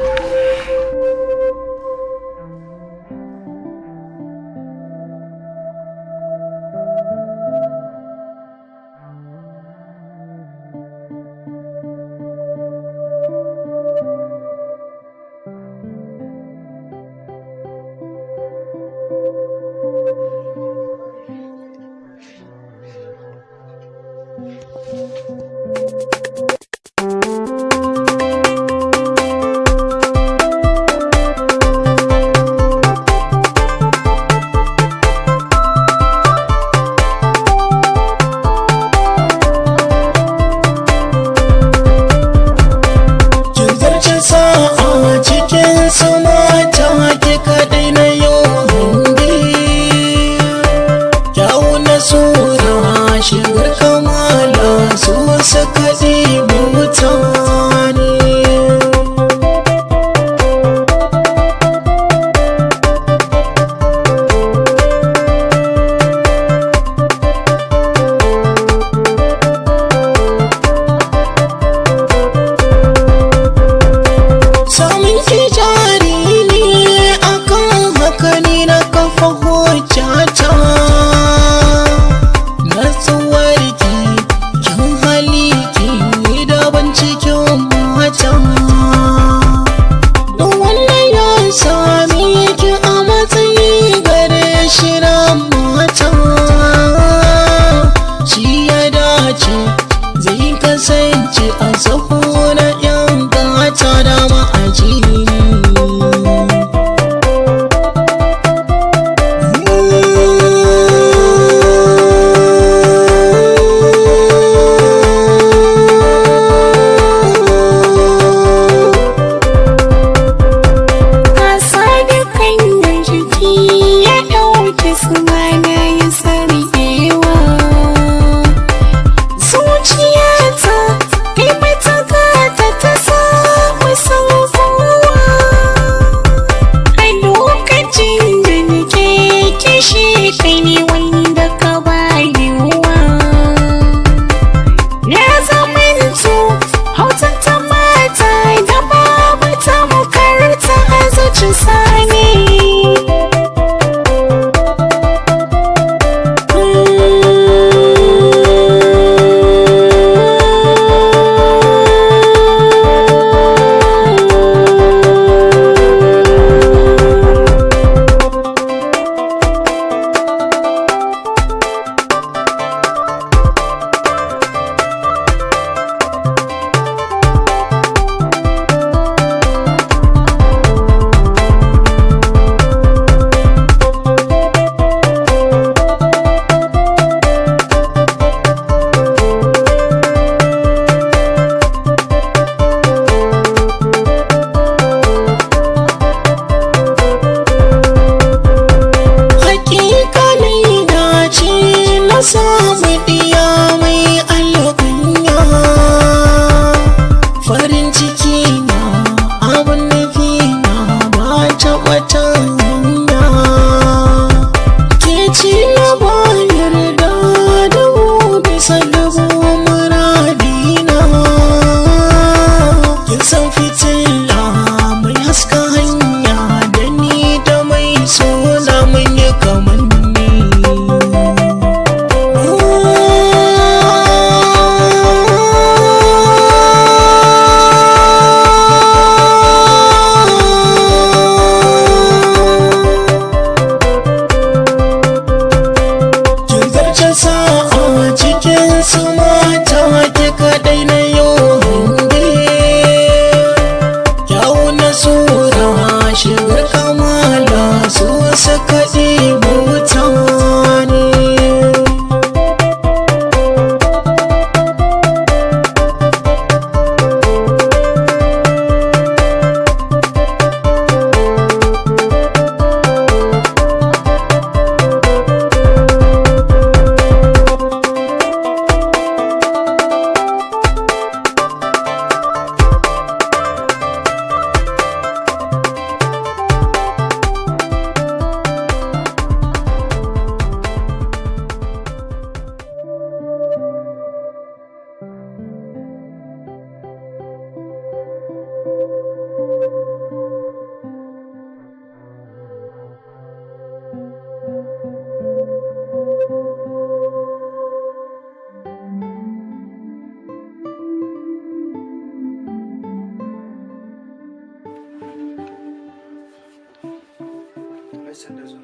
Alhaji sanda zuwa.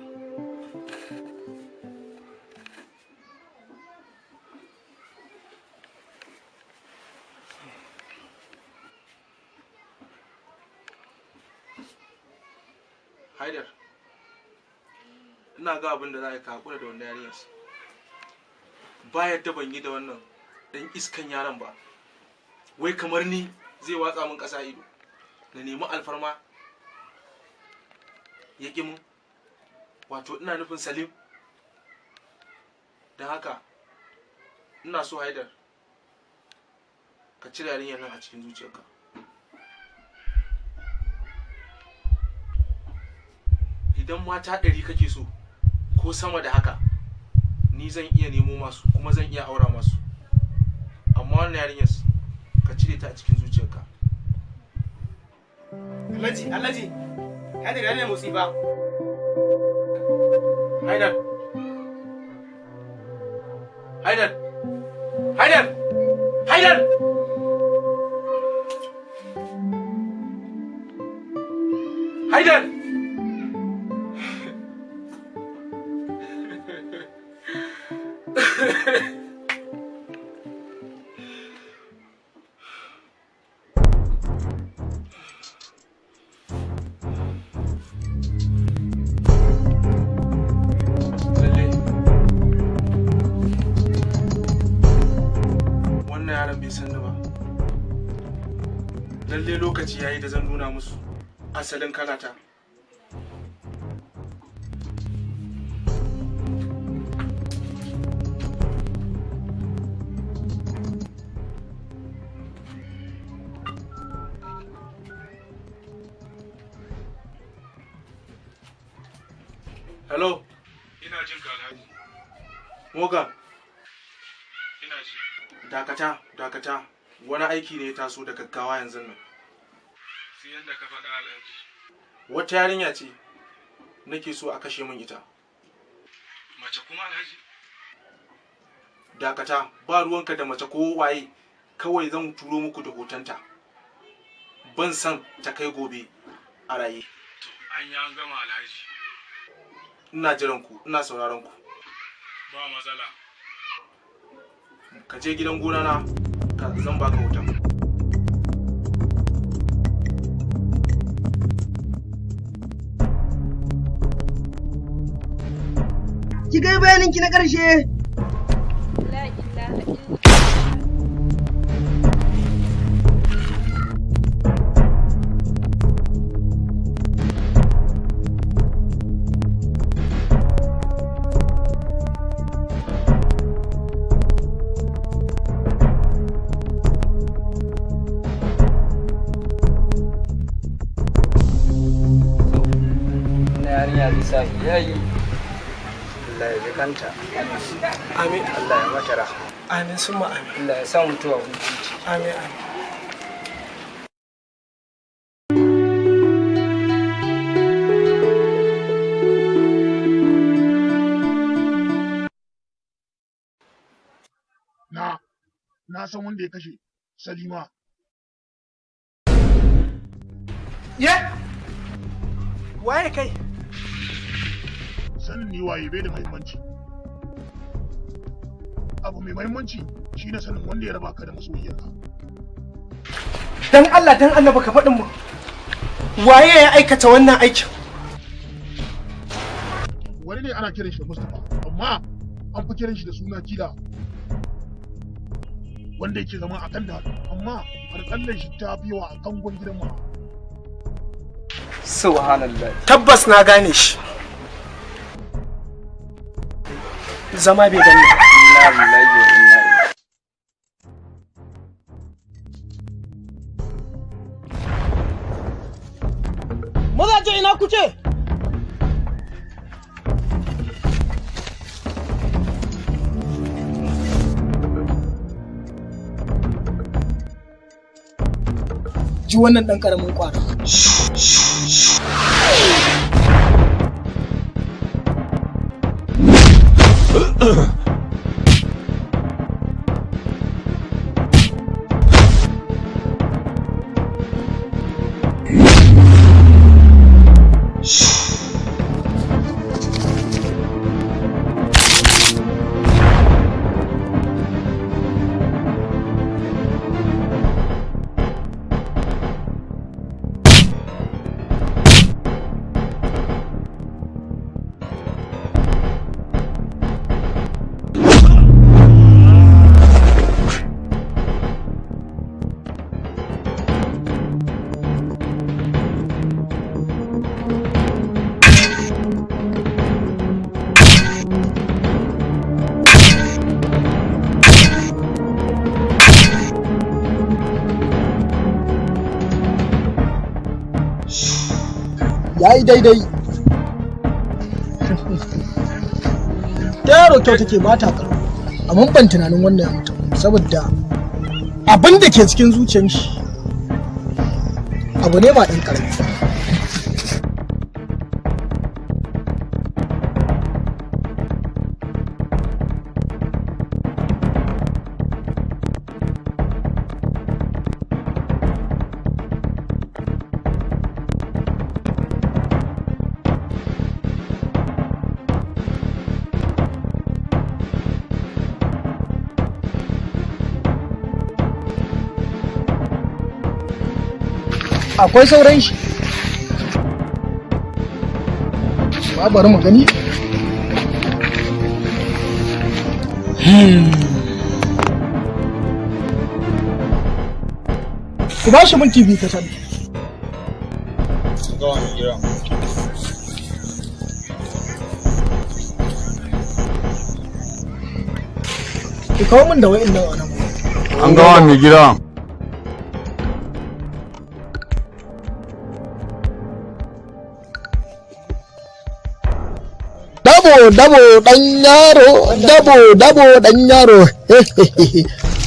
Haidar, ina ga abin da za a yi ka haƙura da wannan yarinyar. Ba yadda ban yi da wannan ɗan iskan yaron ba. Wai kamar ni zai watsa min ƙasa ido. Na nemi alfarma ya ƙi mun. Wato ina nufin Salim. Don haka, ina so Haidar, ka cire yarinyar nan a cikin zuciyarka. Idan mata 100 kake so ko sama da haka, ni zan iya nemo masu kuma zan iya aura masu. Amma wannan yarinyar ka cire ta a cikin zuciyarka. Alhaji, Alhaji, Haidar ya ne motsi ba. Haidar! Haidar! Haidar! Haidar! Haidar! Lalle. Wannan yaron bai san ni ba. Lalle lokaci yayi da zan nuna musu asalin kalata. Hello, Ina jin ka Alhaji. Morgan. Ina ji. Dakata, dakata. Wani aiki ne ya taso da gaggawa yanzu nan. Sai yanda ka faɗa Alhaji. Wata yarinya ce nake so a kashe min ita. Mace kuma Alhaji? Dakata, ba ruwanka da mace ko waye, kawai zan turo muku da hotonta. Ban san ta kai gobe a raye. To, an yi an gama Alhaji. Ina jiran ku, ina sauraron ku. Ba matsala. Ka je gidan gona na, ka zan baka hoton. Ki ga bayanin ki na ƙarshe. La ilaha illallah. Na yarinya zai sa yayi. Allah ya ji kanta. Amin. Allah ya mata rahama. Amin summa amin. Allah ya sa mutuwa hutu ce. Amin amin. Na san wanda ya kashe Salima. Ye! Waye kai? Sanin ni waye bai da muhimmanci. Abu mai muhimmanci shine sanin wanda ya raba ka da masoyiyarka. Dan Allah dan Allah baka faɗin mu. Waye ya aikata wannan aikin? Wani ne ana kiran shi da Mustapha, amma an fi kiran shi da suna Kila. Wanda yake zama a kan da amma alƙallan shi ta fi yawa a kangon gidan mu. Subhanallah. Tabbas na gane shi. Zama bai gani. Inna lillahi wa inna ilaihi. Mazaje ina kuke? Ji wannan ɗan ƙaramin ƙwaro. Ya yi daidai. Ta yaro kyau take ba ta karo, amma ban tunanin wannan ya mutu saboda abin da ke cikin zuciyar shi abu ne ba ɗan ƙarami. Akwai sauran shi ba, bari mu gani. Ku ba shi minti 2 kacal. Ku kawo min da wa'in nan a nan. An gawa mai gida. Dabo dabo dan yaro, dabo dabo dan yaro.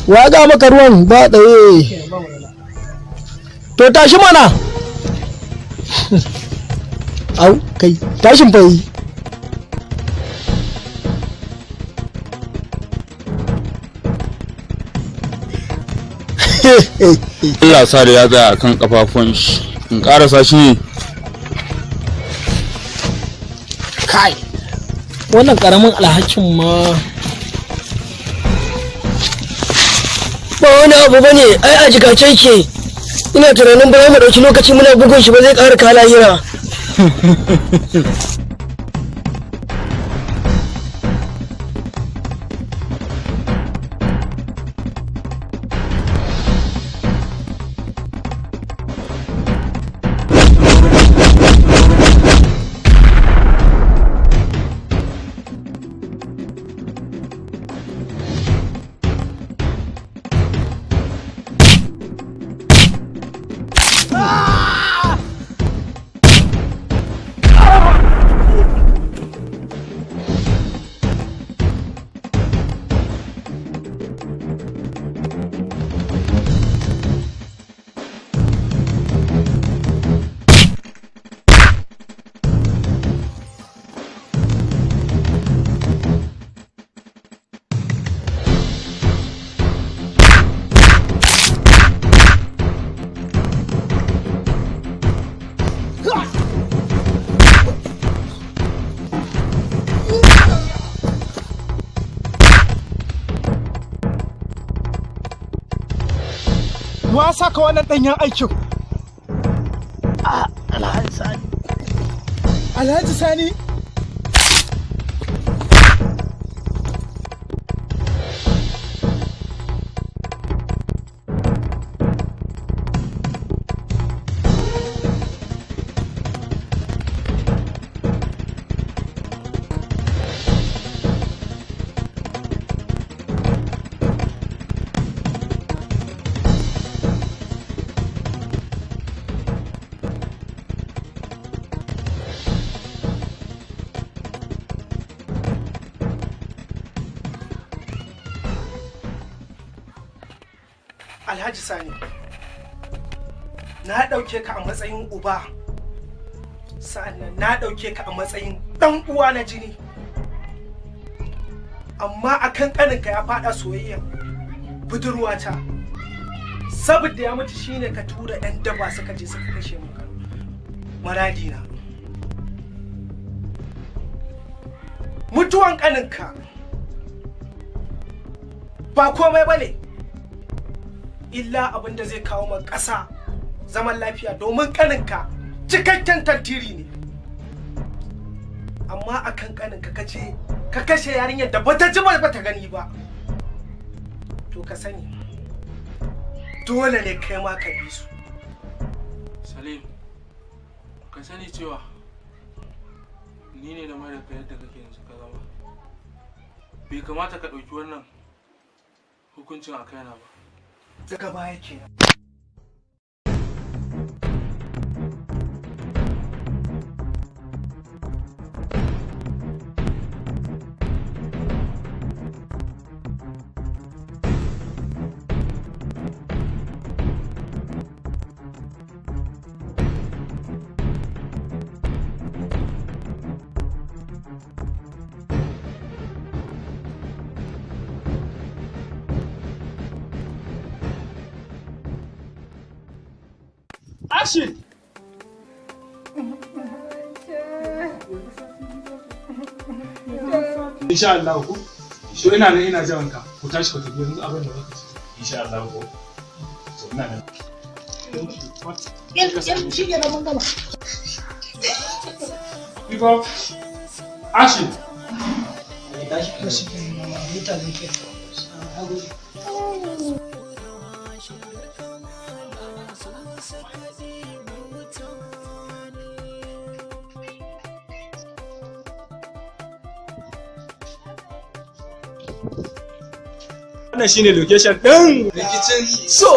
Wa ga maka ruwan ba tsaye? To tashi mana. Au kai, tashin fa yi. Allah sa da ya tsaya akan kafafun shi in karasa shi ne. Kai, wannan karamin alhakin ma Ba wani abu ba ne ai, a jigace ke. Ina tunanin ba za mu ɗauki lokaci muna bugun shi ba, zai ƙara kala hira. Wa saka wannan danyen aikin? Alhaji Sani. Alhaji Sani. Alhaji Sani, na ɗauke ka a matsayin uba, sa'annan na ɗauke ka a matsayin ɗan uwa na jini. Amma akan ƙaninka ya faɗa soyayya budurwata, saboda ya mutu shine ka tura 'yan daba suka je suka kashe maka muradina. Mutuwan ƙaninka ba komai ba ne, illa abin da zai kawo ma ƙasa zaman lafiya, domin ƙaninka cikakken tantiri ne. Amma akan ƙaninka ka ce ka kashe yarinyar da bata ji ba ta gani ba, to ka sani dole ne kai ma ka bi su. Salim, ka sani cewa ni ne na mai da kai yadda kake yanzu ka zama. Bai kamata ka ɗauki wannan hukuncin a kaina ba. Daga baya kenan. Action. Insha Allah ku. So ina nan ina jiran ka. Ku tashi ku tafi yanzu abin da zaka ci. Insha Allah ko. To ina nan. Shi ke mun gama. Pick up. Action. Shi ke nan mutane ke. Wannan shine location din rikicin so.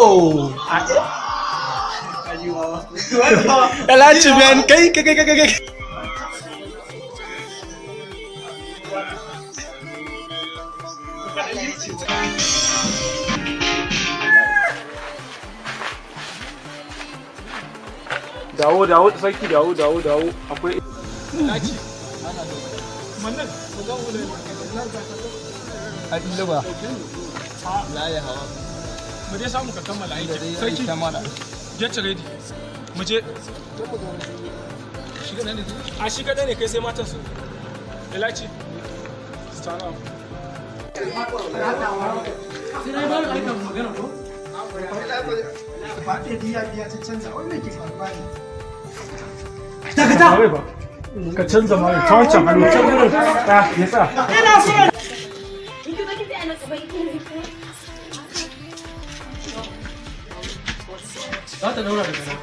Alhaji Ben, kai kai kai kai kai. Dawo, dawo, sarki, dawo, dawo, dawo, akwai Adilba. La ya hawa. Mu je samu ka kammala aiki. Sarki, get ready. Mu je. A shi kaɗai ne kai sai matan su. Elachi, stand up. Ba ɗaya diya biya ta canza wannan ke faruwa ne. Dakata! Ka canza mai ta wancan hannu. Ta, ya sa. Ina so. Za ta daura daga nan.